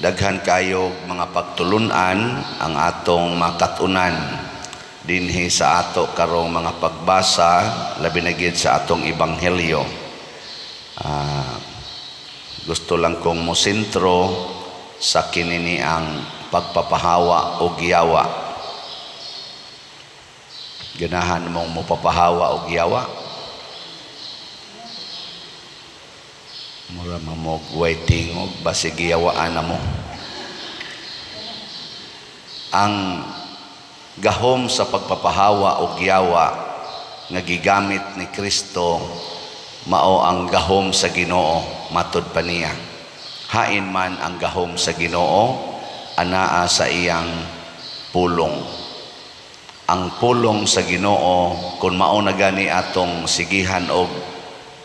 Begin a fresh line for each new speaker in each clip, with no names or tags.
Daghan kayo mga pagtulunan ang atong makatunan dinhi sa ato karong mga pagbasa, labi na gid sa atong ebanghelyo. Gusto lang kong mosentro sa kinini ang pagpapahawa o giyawa. Ganahan mong mopapahawa o giyawa? Mura mamog way tingog, basig giyawaan na mo. Ang gahom sa pagpapahawa o giyawa nga gigamit ni Kristo mao ang gahom sa Ginoo, matud pa niya. Hain man ang gahom sa Ginoo? Anaa sa iyang pulong. Ang pulong sa Ginoo, kung mao na gani atong sigihan og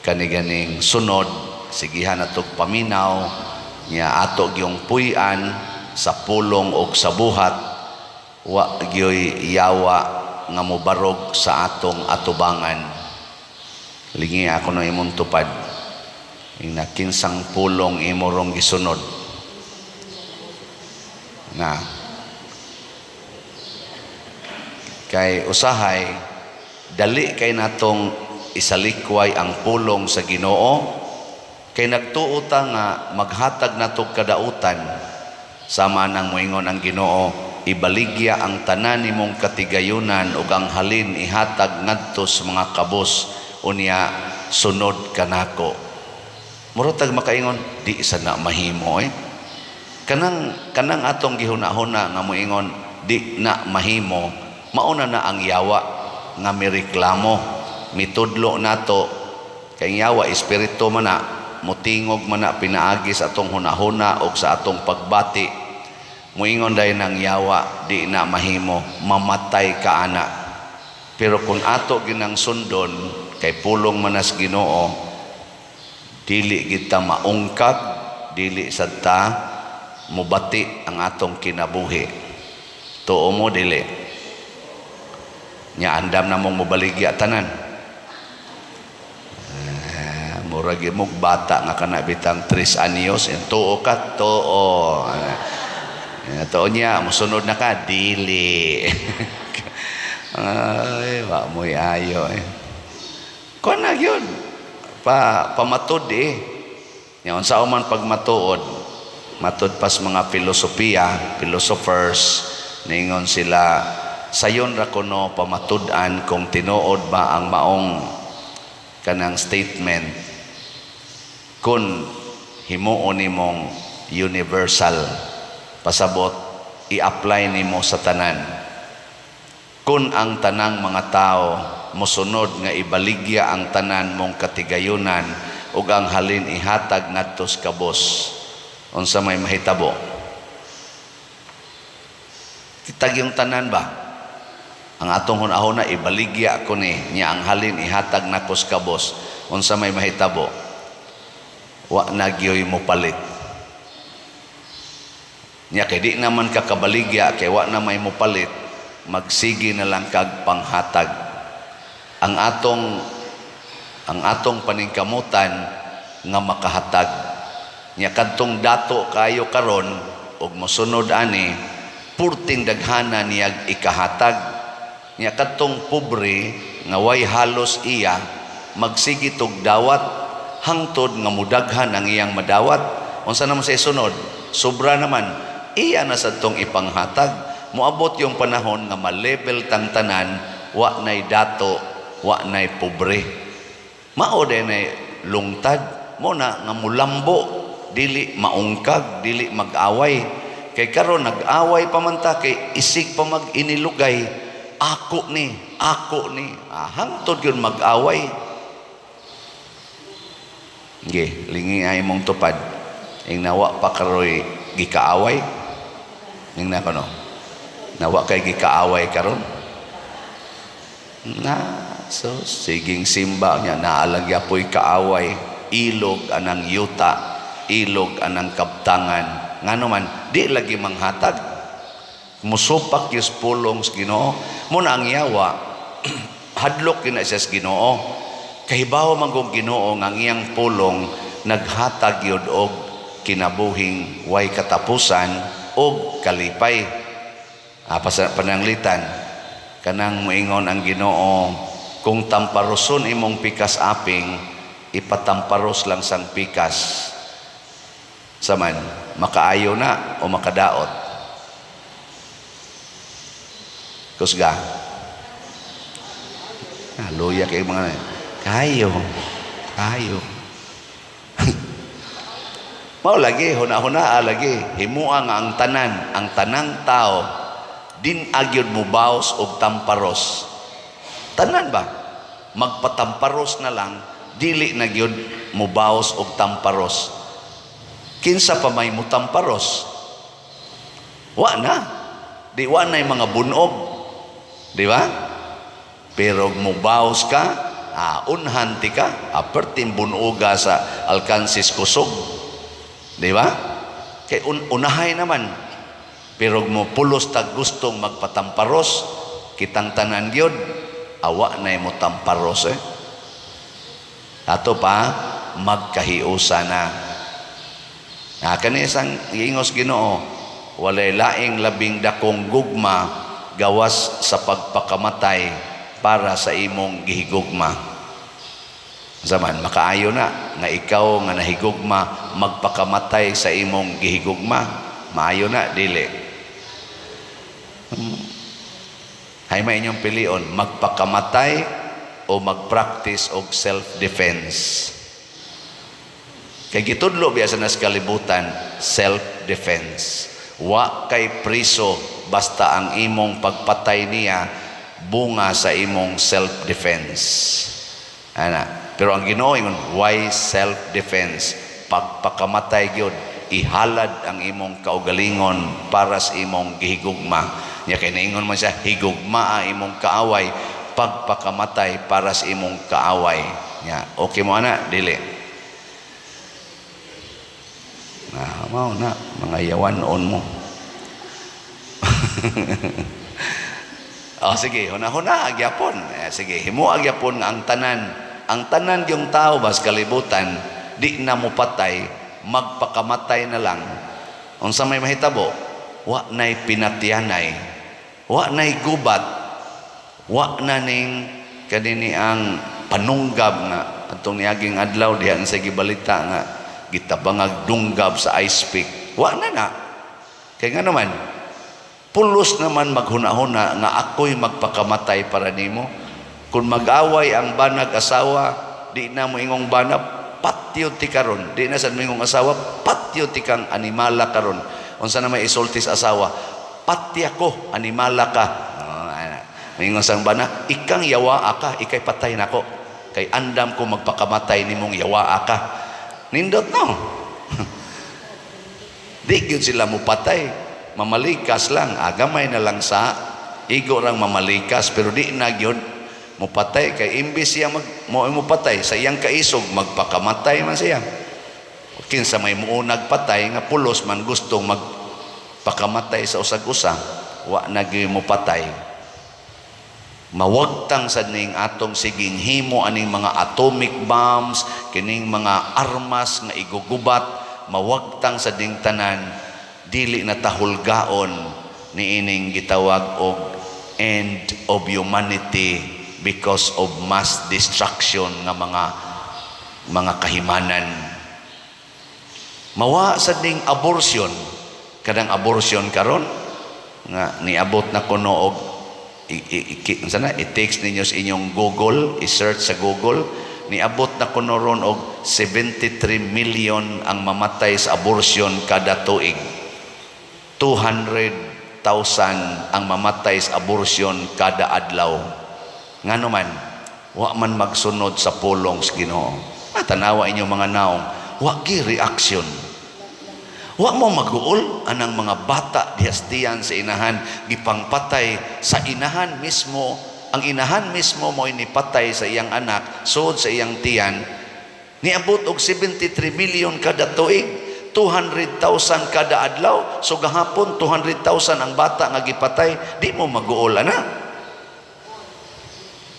kaniganing sunod, sigihan atog paminaw niya, ato gyung puy-an sa pulong og sa buhat, wa gyoy yawa nga mobarog sa atong atubangan. Lingi ako no imong tupad. Ing kinsang pulong imo rong gisunod na? Kay usahay dali kay natong isalikway ang pulong sa Ginoo, kay nagtuo ta nga maghatag natog kadautan. Sama nang moingon ang Ginoo, "Ibaligya ang tanan nimong katigayunan ug ang halin ihatag ngadto sa mga kabos, unya sunod kanako." Mura tag makaingon, "Di sa na mahimo eh." Kanang atong gihuna-huna nga moingon di na mahimo, mauna na ang yawa nga mireklamo, mitudlo nato, kay yawa espiritu man na, mutingog man na pinaagi sa atong hunahuna o sa atong pagbati. Muingon dayon ng yawa, "Di na mahimo, mamatay ka ana." Pero kung ato ginang sundon kay pulong manas Ginoo, dili kita maungkag, dili sad ta mubati ang atong kinabuhi. Tuo mo, dili? Nya andam na mong mobaligya tanan? Murag mo bata nga kana bitang 3 anyos. Tuo ka? Tuo. Tuo niya, musunod na ka? Dili. Ay, wa mo'y ayo eh. Kuan na yun. Pamatod eh. Yan, sa man pagmatuod, matud pas mga filosofiya, philosophers, ningon sila, sayon ra kuno pamatud-an kung tinuod ba ang maong kanang statement kung himuon nimong universal, pasabot i-apply nimo sa tanan. Kung ang tanang mga tao mosunod nga ibaligya ang tanan mong katigayunan ug ang halin ihatag ngadto sa kabos, unsa may mahitabo? Kitag yung tanan ba? Ang atong hunahuna, ibaligya ko ni niya, ang halin ihatag nako sa kabos, unsa may mahitabo? Wa na gyoy mo palit niya, kay di naman ka kabaligya, kay wa na may mopalit, magsige na lang kag panghatag. Ang atong paningkamutan nga makahatag niya, kadtong dato kayo karon ug mosunod ani, purting daghana niyag ikahatag niya. Kadtong pobre nga way halos iya, magsige tog dawat hangtod nga mudaghan ang iyang madawat. Unsa naman sa isunod? Sobra naman, iya na sa tong ipanghatag. Moabot yung panahon nga ma-level tang tanan, wa nay dato, wa nay pobre. Mao din ay lungtad mo na nga mulambo, dili maungkag, dili mag-away. Kay karon nag-away pa man ta kay isig pa mag inilugay, ako ni, ako ni. Hangtod yun mag-away. Ge, lingi ay mong tupad. Ing nawa pa karoy gikaaway. Ing na kono. Nawa kay gikaaway karon. Na, so siging simba niya naalagya po'y kaaway, ilog anang yuta, ilog anang kabtangan. Ngano man di lagi manghatag. Musupak yus pulong sa Ginoo. Muna ang yawa hadlok kina siya sa Ginoo. Kahibaw man kung Ginoo nga ang iyang pulong naghatag yun og kinabuhing way katapusan og kalipay. Ah, pananglitan kanang moingon ang Ginoo, kung tamparoson imong pikas aping, ipatamparos lang sang pikas. Saman, makaayo na o makadaot? Kusga. Ah, luya kay mga kayo. Kayo. Mao lagi, huna-huna lagi, himua nga ang tanan, ang tanang tao din agyod mo baos og tamparos. Tanan ba? Magpatamparos na lang, dili na gyud mo baos og tamparos. Kinsa pa may mutamparos? Wa na. Di wa na mga bunog. Di ba? Pero mubaos ka, unhan ti ka, apertin bunoga sa alkansis kusog. Di ba? Kay unahay naman. Pero mo pulos tag gustong magpatamparos, kitang tanan gyud, awa na mo tamparos eh. Ato pa, magkahiusa na. Na kani isang giingos Ginoo, walay laing labing dakong gugma gawas sa pagpakamatay para sa imong gihigugma. Zaman makaayo na nga ikaw nga nahigugma magpakamatay sa imong gihigugma, maayo na dili? Hay may inyong pilion, magpakamatay o magpractice og self-defense. Kay gitudlo biya sa nas kalibutan, self-defense. Wa kay priso basta ang imong pagpatay niya bunga sa imong self-defense. Ana. Pero ang Ginoo ingon, why self-defense? Pagpakamatay gyud, ihalad ang imong kaugalingon para sa imong gihigugma. Nya kay naingon man siya, higugmaa imong kaaway, pagpakamatay para sa imong kaaway. Nya, okay mo ana? Dili. Na, mao na, mga yawan-on mo. Oh, sige, huna-huna gyapon. Eh, sige, himua gyapon nga ang tanan yung tao bas kalibutan, di na mo patay, magpakamatay na lang. Unsa may mahitabo? Wa nay pinatyanay. Wa nay gubat. Wa na ning kanini ang panunggab nga atong niaging adlaw diha sa gibalita nga gitabangag dunggab sa ice pick. Wa na na. Kay nga naman, pulos naman maghuna-huna nga ako'y magpakamatay para nimo. Kung mag-away ang banag asawa, di na mo ingong bana, patyo ti karon. Di na sad mo ingong asawa, patyo ti kang animala karon. Unsa na may isulti sa asawa? Patya ko, animala ka. Oh, ana. Moingon sang bana, ikang yawa ka, ikay patay nako. Kay andam ko magpakamatay nimong yawa ka. Nindot no. Di gyud sila mo patay. Mamalikas lang, agamay na lang sa igo rang mamalikas, pero di na gyud mupatay kay imbis siya mag mo mupatay sa iyang kaisog, magpakamatay man siya. Kinsa may muunag patay nga pulos man gustong magpakamatay sa usag-usa, wa na gyud mupatay. Mawagtang sad ning atong siging himo aning mga atomic bombs, kining mga armas nga igugubat, mawagtang sa ding tanan, dili na tahulgaon niining gitawag og end of humanity because of mass destruction nga mga kahimanan. Mawa sa ding abortion, kanang abortion karon nga niabot na kuno og unsa na, i-text ninyo sa inyong Google, i-search sa Google, niabot na kuno ron og 73 million ang mamatay sa abortion kada tuig. 200,000 ang mamatay sa abortion kada adlaw. Ngano man, wa man magsunod sa pulong sa Ginoo. Ah, tanawa inyong mga naong, wa gi reaction. Wa mo maguol anang mga bata dihastiyan sa inahan, gipangpatay sa inahan mismo. Ang inahan mismo mo inipatay sa iyang anak, sud sa iyang tiyan. Niabot og 73 million kada tuig, 200,000 kada adlaw. So gahapon 200,000 ang bata nga gipatay, di mo maguol ana.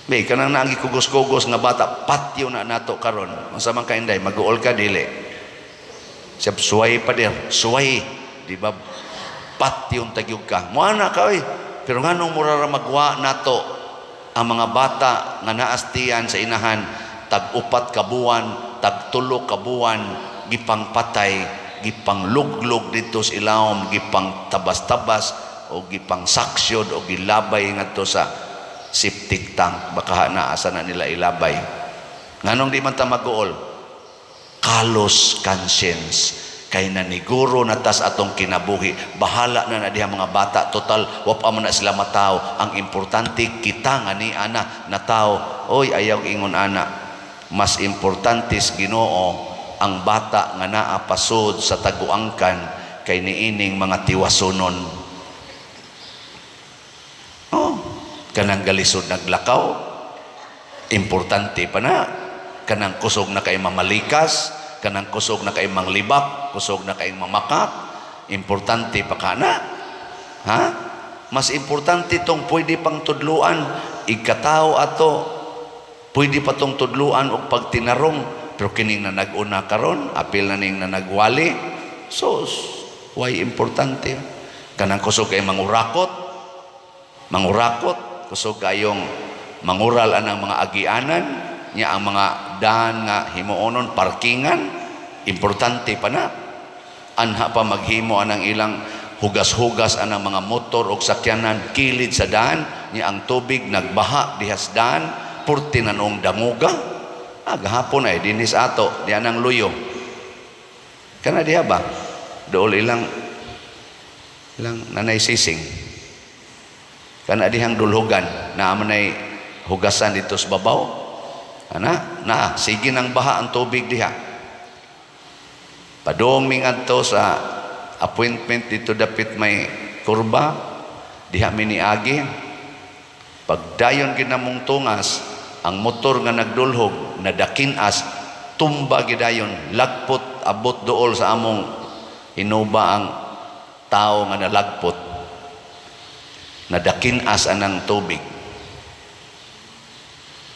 May kanang naangi kugos-kugos nga bata, patyo na nato karon. Unsa man ka, Inday, maguol ka dili? Siya, "Suway, pader, suway." Di ba? Patyon tagyog ka. Muana ka, oy. Pero nganong mura ra magwa nato ang mga bata nga naastian sa inahan, tag 4 ka buwan, tag 3 ka buwan, gipangpatay, gipang luglog dito sa ilawom, gipang tabas-tabas, o gipang saksyod, o gilabay ngadto sa septic tank? Baka naasa na nila ilabay. Nganong di man ta maguol? Callous conscience, kay naniguro na tas atong kinabuhi. Bahala na na diha mga bata, total wa pa man na sila mataw, ang importante kita nga ni ana nataw. Oy, ayaw ingon ana. Mas importante sa Ginoo ang bata nga naa pasod sa taguangkan kay niining mga tiwasunon. Oh, kanang galisod naglakaw, importante pa na. Kanang kusog na kay mamalikas, kanang kusog na kay manglibak, kusog na kay mamakak, importante pa kana. Ha? Mas importante tong pwede pang tudluan, ikatao ato, pwede pa tong tudluan og pagtinarong, pero kining na nag-una karon, apil na ning na nagwali, so why importante? Kanang kusog kay mangurakot, mangurakot, kusog kayong mangural anang mga agianan, nya ang mga daan nga himuonon parkingan, importante pa na. Anha pa maghimo anang ilang hugas-hugas anang mga motor og sakyanan kilid sa daan, nya ang tubig nagbaha dihas daan, purti na noong danguga. Ah, gahapon ay dinis ato diyan ang luyo kana diha ba, dool ilang ilang nanay sising kana dihang dulhugan na manay hugasan dito sa babaw ana na sige nang baha ang tubig diha. Padong mi ngadto sa appointment dito dapit may kurba diha mi niagi. Pagdayon ginamong tungas, ang motor nga nagdulhog nadakinas, tumba gidayon, lagpot, abot dool sa among hinuba ang tao nga nalagpot. Nadakinas anang tubig.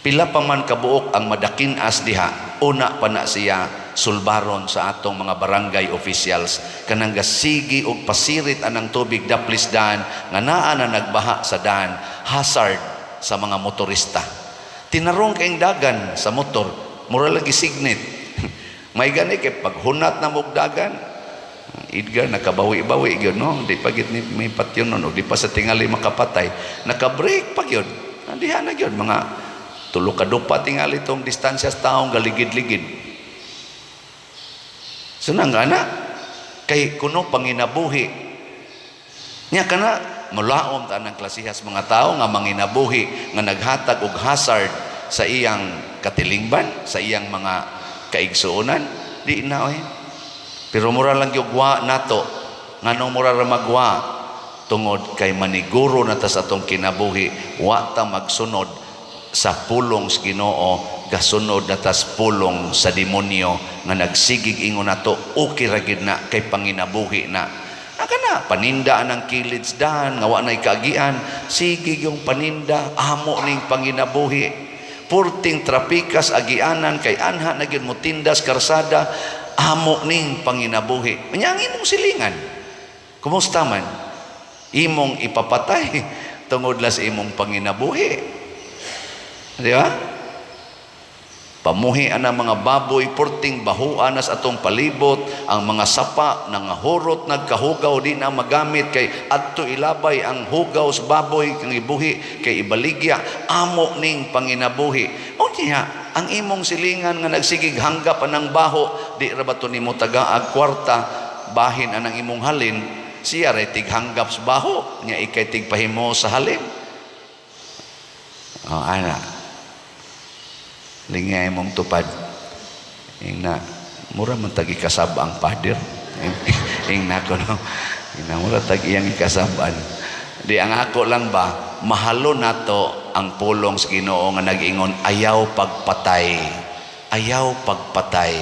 Pila pa man kabuok ang madakinas diha, una pa na siya sulbaron sa atong mga barangay officials kanang gasigi og pasirit anang tubig daplis daan nga naa na nagbaha sa daan, hazard sa mga motorista. Tinarong kayong dagan sa motor, mura lagi signit. May gani kay paghunat na mog dagan, Edgar, nakabawi-bawi gyud, no? Di pa gid ni may patyon no, di pa sa tingali makapatay. Naka-brake pa gyud. Diha na gyud mga tulo ka dupa tingali tong distansya sa taong galigid-ligid. So nang ana kay kuno panginabuhi. Nya kana mulaom ta ng klasihas mga tao nga manginabuhi nga naghatag og hazard sa iyang katilingban, sa iyang mga kaigsuonan, di na oy. Pero mura lang gyud wa nato. Nganong mura ra magwa? Tungod kay maniguro na ta sa atong kinabuhi, wa ta magsunod sa pulong sa Ginoo, gasunod na tas pulong sa demonyo nga nagsigig ingon nato okay ra gid na kay panginabuhi na. Aka na, paninda ang kilid daan, nga wa na'y kaagian, sige yung paninda, amo ning panginabuhi. Purting trapikas agianan kay anha na gyud mo tindas karsada, amo ning panginabuhi. Unya ang imong silingan, kumusta man? Imong ipapatay tungod la sa imong panginabuhi. Di ba? Pamuhi ang mga baboy, purting bahuan nas atong palibot, ang mga sapa, nangahurot, nagkahugaw, di na magamit, kay adto ilabay ang hugaw sa baboy, kang ibuhi, kay ibaligya, amo ning panginabuhi. O niya, ang imong silingan nga nagsigig hanggap anang baho, di ra ba to nimo tagaag kwarta, bahin anang imong halin, siya ray tighanggap sa baho, nya ikay tigpahimo sa halin. Oh, ana. Lingay mong tupad. Ing na, mura man tagi kasab ang pader. Ing na ko no. Ing na mura tag iyang ikasaban. Di ang ako lang ba, mahalo nato ang pulong sa Ginoo nga nag-ingon ayaw pagpatay. Ayaw pagpatay.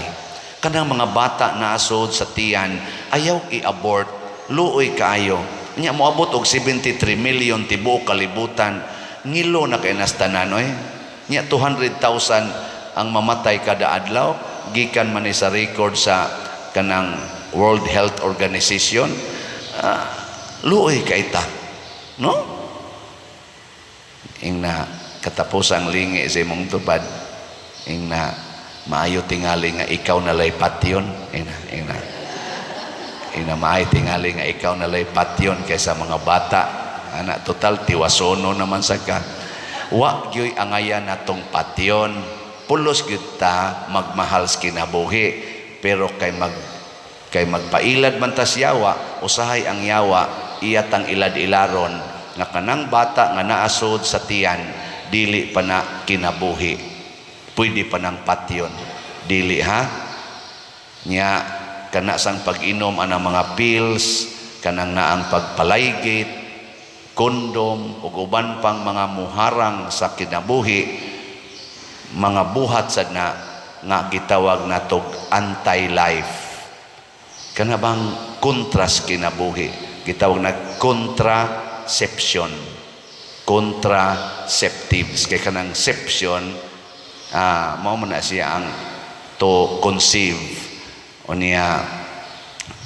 Kanang mga bata na asod sa tiyan, ayaw i-abort, luoy kaayo. Nya moabot og 73 million tibuok kalibutan, ngilo na kay nas tanan oy. Nya 200,000 ang mamatay kada adlaw gikan man ni sa record sa kanang World Health Organization. Ah, luoy kay ta, no? Ingna katapusang lingi sa imong tupad, ingna maayo tingali nga ikaw na lay patyon. Ingna maayo tingali nga ikaw na lay patyon kaysa mga bata ana. Total, tiwasono naman sa ka. Wa gyoy angayan natong patyon. Pulos gyud ta magmahal sa kinabuhi, pero kay magpailad man tas yawa, usahay ang yawa iya tang ilad-ilaron nga kanang bata nga naasod sa tiyan, dili pa na kinabuhi, pwede pa nang patyon. Dili ha. Nya kana sang pag-inom anang mga pills, kanang naang pagpalaygit, kondom ug uban pang mga muharang sa kinabuhi, mga buhat sad na nga gitawag natog anti-life, kana bang contrast kinabuhi, gitawag na contraception, contraceptives, kay kanang ception, mao man na siya ang to conceive. O niya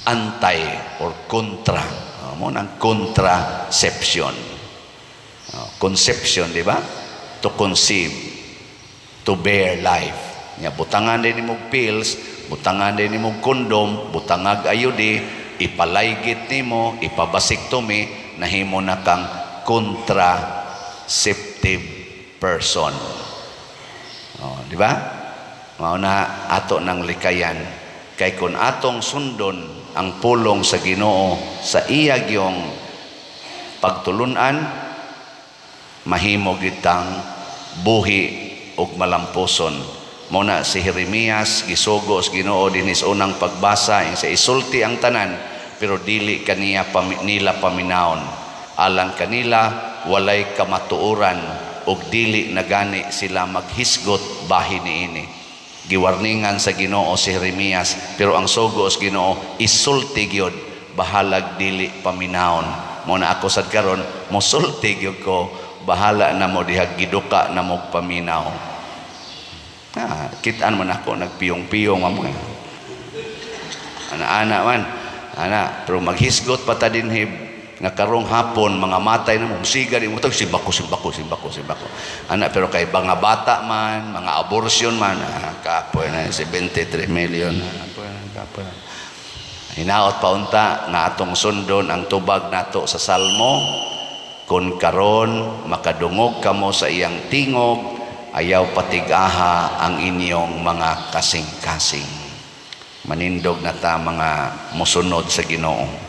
anti or contra, mo nang contraception. Conception, di ba? To conceive, to bear life. Nya butangan din nimo pills, butangan din nimo kondom, butangag IUD, ipalaygit nimo, ipavasektomy, nahimo na kang contraceptive person. Oh, di ba? Mao na ato nang likayan, kay kun atong sundon ang pulong sa Ginoo sa iya gyong pagtulunan, mahimo gitang buhi ug malampuson. Mo na si Jeremias gisugo sa Ginoo dinhi sa unang pagbasa ing sa isulti ang tanan, pero dili kaniya nila paminawon. Alang kanila walay kamatuoran ug dili nagani sila maghisgot bahin niini. Giwarningan sa Ginoo si Jeremias, pero ang sugo sa Ginoo, isulti gyud, bahalag dili paminawon. Mo na ako sad karon mosulti gyud ko, bahala na mo dihag giduka na mo paminaw. Ah, kitaan man ako nagpiyong-piyong mo. Ana-ana man. Ana, pero maghisgot pa ta dinhi nga karong hapon mga matay na mo siga di mo tag simbako, simbako, simbako, simbako. Ana, pero kay mga bata man, mga abortion man, kapoy na 73 million. Kapoy na, kapoy na. Hinaot pa unta nga atong sundon ang tubag nato sa Salmo: "Kun karon makadungog kamo sa iyang tingog, ayaw patigaha ang inyong mga kasing-kasing." Manindog na ta, mga musunod sa Ginoo.